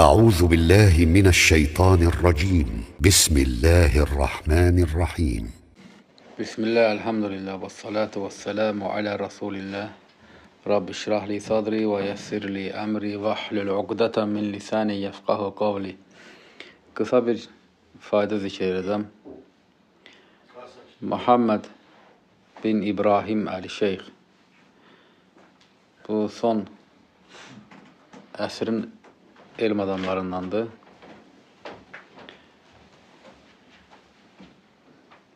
أعوذ بالله من الشيطان الرجيم. بسم الله الرحمن الرحيم. Bismillah, elhamdülillah, və salatu və selamu alə Rasulillah. Rabbi şrah li sadri və yessir li əmri və ahlul uqdatan min lisani yefqahu qavli. Qısa bir fayda zikr edəcəm. Muhammed bin İbrahim Əl-Şeyx. Bu son əsrin elm adamlarındandır.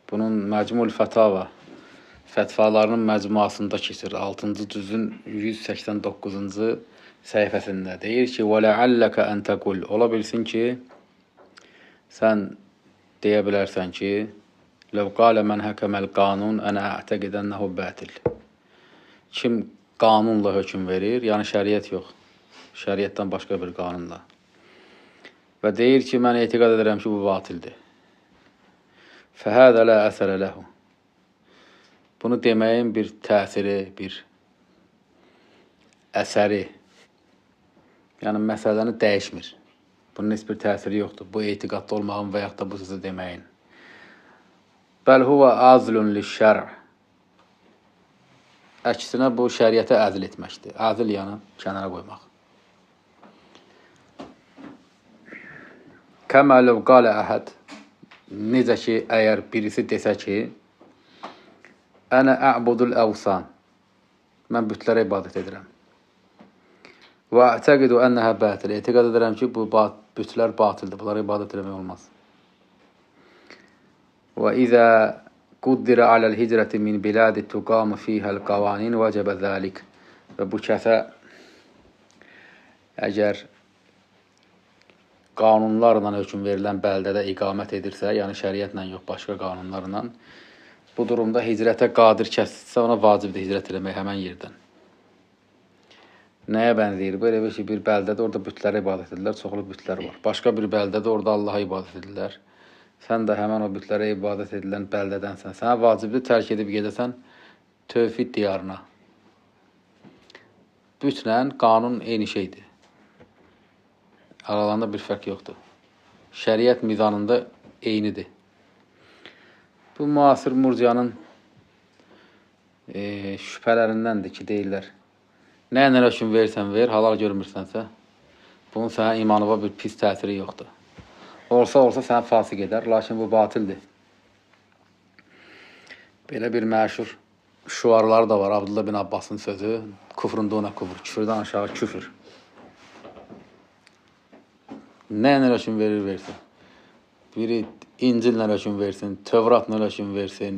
Bunun Məcmul Fətava, fətvalarının məcmuasında keçir. 6-cı cüzün 189-cu səhifəsində deyir ki: "Və ləalləka ən təqul." Ola bilsin ki, sən deyə bilərsən ki, "Ləv qalə mən həkəməl qanun ənə a'təqid ənəhu batil." Kim qanunla hökm verir, yəni şəriət yox, şəriətdən başqa bir qanunla. Və deyir ki, mən etiqad edirəm ki, bu batildir. Fəhədə lə əsərə ləhu. Bunu deməyin bir təsiri, bir əsəri, yəni məsələni dəyişmir. Bunun heç bir təsiri yoxdur. Bu etiqadda olmağın və yaxud da bu sözü deməyin. Bəl huvə azlun lişşər'. Əksinə bu şəriətə əzl etməkdir. Əzl yəni kənara qoymaq. Kəmə ləv qalə əhəd. Necə ki, əgər birisi desə ki, Ənə ə'budul əvsan, mən bütlərə ibadət edirəm. Və a'təqidu ənəhə batil, etiqad edirəm ki, bu bütlər batildir, bunlara ibadət eləmək olmaz. Və izə quddirə aləl hicrəti min biladi tuqamu fiyhəl qavanin vəcəbə zəlik. Və bu kəsə əgər qanunlarla hökm verilən bəldədə iqamət edirsə, yəni şəriətlə yox, başqa qanunlarla, bu durumda hicrətə qadir kəssə, ona vacibdir hicrət eləmək həmən yerdən. Nəyə bənzəyir? Bu, elə bir ki, bir bəldədə orada bütlərə ibadət edirlər, çoxlu bütlər var. Başqa bir bəldədə orada Allaha ibadət edirlər. Sən də həmən o bütlərə ibadət edilən bəldədənsən. Sənə vacibdir tərk edib gedəsən tövhid diyarına. Bütlə qanun eyni şeydir. Aralarında bir fərq yoxdur. Şəriət mizanında eynidir. Bu, müasir murciyanın şübhələrindəndir ki, deyirlər. Nə ilə hökm verirsən ver, halal görmürsənsə, bunun sənə imanıva bir pis təsiri yoxdur. Olsa olsa sənə fasıq edər, lakin bu batildir. Belə bir məşhur şüarları da var. Abdullah bin Abbasın sözü, kufrun duna kufr, küfürdən aşağı küfür. Nə ilə hökm verir, versin. Biri İncillə hökm versin, Tövratla hökm versin,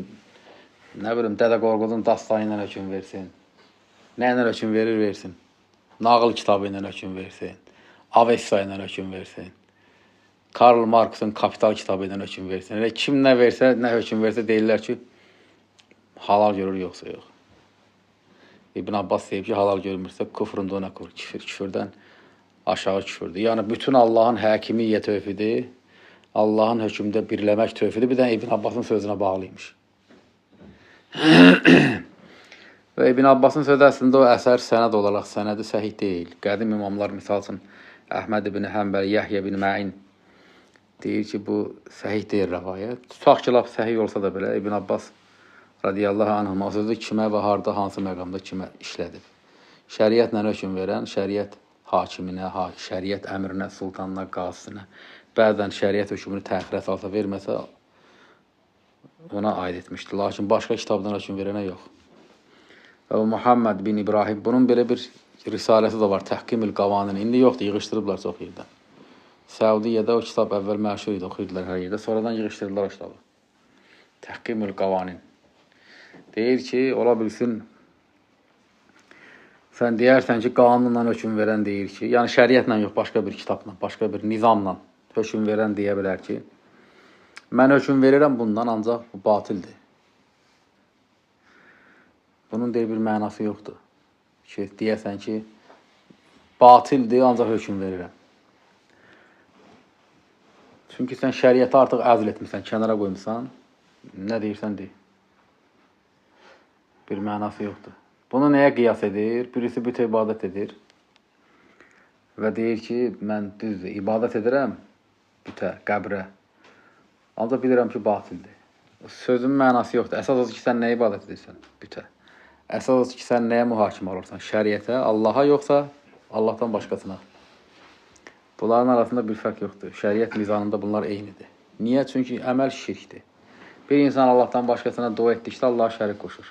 nə bilim, Dədə Qorqudun dastanı ilə hökm versin. Nə ilə hökm verir, versin. Nağıl kitabı ilə hökm versin, Avesta ilə hökm versin, Karl Marxın Kapital kitabı ilə hökm versin. Elə kim nə versə, nə hökm versə deyirlər ki, halal görür, yoxsa yox. İbn Abbas deyib ki, halal görmürsə, kufrun duna kufr, küfür, küfürdən aşağı küfürdür. Yəni, bütün Allahın həkimiyyə tövhidi, Allahın hökmdə birləmək tövhidi bir dənə İbn Abbasın sözünə bağlıymış. Və İbn Abbasın sözü əslində o əsər sənəd olaraq sənədi səhih deyil. Qədim imamlar, misal üçün, Əhməd ibn Həmbəl, Yəhyə ibn Məin deyir ki, bu səhih deyil rəvayət. Tutaq ki, lap səhih olsa da belə İbn Abbas radiyallahu anhum o sözü kimə və harda, hansı məqamda kimə işlədib. Şəriətlə hökm verən, şəriət hakiminə, şəriət əmrinə, sultanına, qazısına, bəzən şəriət hökmünü təxirə salsa, verməsə ona aid etmişdir. Lakin başqa kitabdan hökm verənə yox. Və bu Muhammed bin İbrahim, bunun belə bir risaləsi də var, Təhkimül Qavanin. İndi yoxdur, yığışdırıblar çox yerdən. Səudiyyədə o kitab əvvəl məşhur idi, oxuyurdular hər yerdə. Sonradan yığışdırdılar o kitabı. Təhkimül Qavanin. Deyir ki, ola bilsin, sən deyərsən ki, qanunla hökm verən deyir ki, yəni şəriətlə yox, başqa bir kitabla, başqa bir nizamla hökm verən deyə bilər ki, mən hökm verirəm bundan, ancaq bu batildir. Bunun deyir bir mənası yoxdur. Ki, deyəsən ki, batildir, ancaq hökm verirəm. Çünki sən şəriəti artıq əzl etmirsən, kənara qoymusan, nə deyirsən dey. Bir mənası yoxdur. Bunu nəyə qiyas edir? Birisi bütə ibadət edir. Və deyir ki, mən düzdür, ibadət edirəm bütə, qəbrə. Ancaq bilirəm ki, batildir. Sözün mənası yoxdur. Əsas odur ki, sən nəyə ibadət edirsən? Bütə. Əsas odur ki, sən nəyə mühakim olursan? Şəriətə, Allaha yoxsa Allahdan başqasına? Bunların arasında bir fərq yoxdur. Şəriət mizanında bunlar eynidir. Niyə? Çünki əməl şirkdir. Bir insan Allahdan başqasına dua etdikdə Allaha şərik qoşur.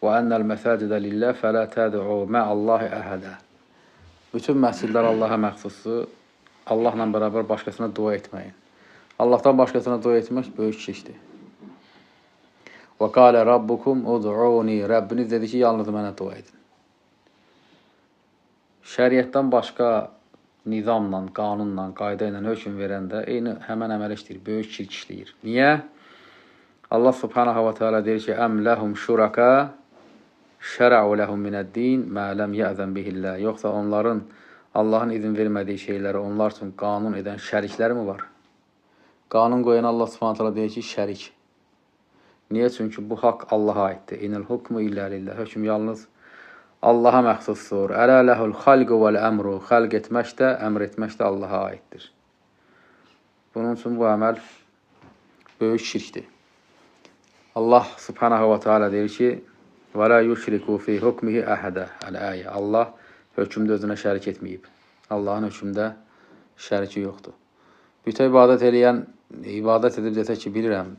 Və ennel məsacide lillah fələ təd'u mə'allahi əhədə. Bütün məscidlər Allaha məxsusdur. Allahla bərabər başqasına dua etməyin. Allahdan başqasına dua etmək böyük şirkdir. Və qalə rabbukum ud'uni. Rəbbiniz dedi ki, yalnız mənə dua edin. Şəriətdən başqa nizamla, qanunla, qayda ilə hökm verəndə eyni həmən əməl işləyir, böyük şirk işləyir. Niyə? Allah subhanahu və teala deyir ki, Əm ləhum şuraka şəra'u ləhum minəd-din mə ləm yəzən bihillah. Yoxsa onların Allahın izin vermədiyi şeyləri onlar üçün qanun edən şərikləri mi var? Qanun qoyan Allah subhanahu teala deyir ki, şərik. Niyə? Çünki bu haqq Allaha aiddir. İnil hukmu illə lillah. Hökm yalnız Allaha məxsusdur. Ələ ləhul xalqu vəl əmru. Xəlq etmək də, əmr etmək də Allaha aiddir. Bunun üçün bu əməl böyük şirkdir. Allah subhanahu və teala deyir ki, və la yuşriku fi hukmihi əhədə. Əl-ayə. Allah hökmdə özünə şərik etməyib. Allahın hökmdə şəriki yoxdur. Bütə ibadət eləyən, ibadət edib desə ki, bilirəm,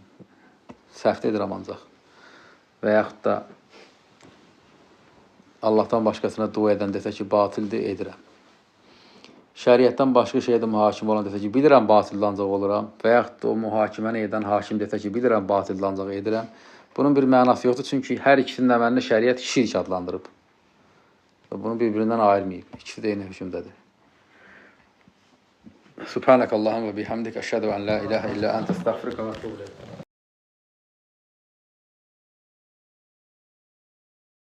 səhv edirəm ancaq. Və yaxud da Allahdan başqasına dua edən desə ki, batildir, edirəm. Şəriətdən başqa şeydə mühakim olan desə ki, bilirəm, batildir, ancaq oluram. Və yaxud da o mühakiməni edən hakim desə ki, bilirəm, batildir, ancaq edirəm. Bunun bir mənası yoxdur, çünki hər ikisinin əməlini şəriət şirk adlandırıb. Və bunu bir-birindən ayırmayıb. İkisi də eyni hökmdədir. Subhanəkallahumma və bihamdik, əşhədu ən la ilahə illə əntə, əstəğfiruka və etûbü ileyk.